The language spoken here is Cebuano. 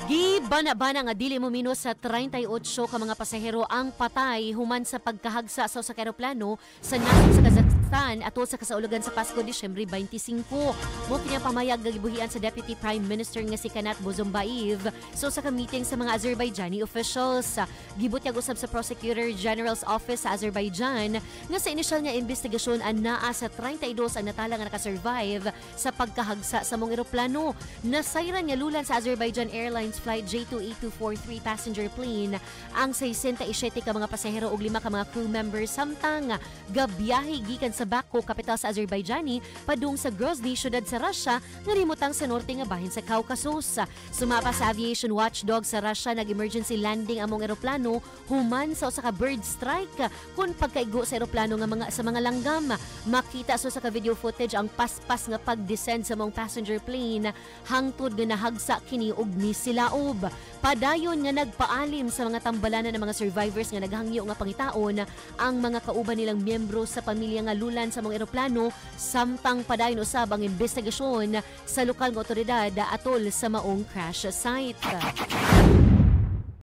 Gibana-bana nga dili mominos sa 38 ka mga pasahero ang patay human sa pagkahagsa sa usa ka eroplano sa nasod sa Kazakhstan atol sa kasaulugan sa Pasko, Disyembre 25. Mao kini ang pamayag nga gibuhian sa Deputy Prime Minister nga si Kanat Bozumbayev sa usa ka meeting sa mga Azerbaijani officials. Gibutyag usab sa Prosecutor General's Office sa Azerbaijan nga sa inisyal nga investigasyon, anaa sa 32 ang natala nga nakasurvive sa pagkahagsa sa maong eroplano. Nasayran nga lulan sa Azerbaijan Airlines flight J28243 passenger plane ang 67 ka mga pasahero ug lima ka mga crew members samtang gabiyahe gikan sa Baku, kapital sa Azerbaijani, padung sa Grozny, syudad sa Russia nga rimutang sa norte nga bahin sa Caucasus. Sumapa sa aviation watchdog sa Russia, nag-emergency landing ang maong eroplano human sa usa ka bird strike kun pagkaigo sa eroplano nga mga sa mga langgam. Makita sa usa ka video footage ang paspas nga pag-descend sa maong passenger plane hangtod nga nahagsa kini og misilaob. Padayon nga nagpaalim sa mga tambalanan ng mga survivors nga naghangyo nga pangitaon ang mga kauban nilang miyembro sa pamilya nga lulan sa maong eroplano, samtang padayon usab ang investigasyon sa lokal nga otoridad atol sa maong crash site.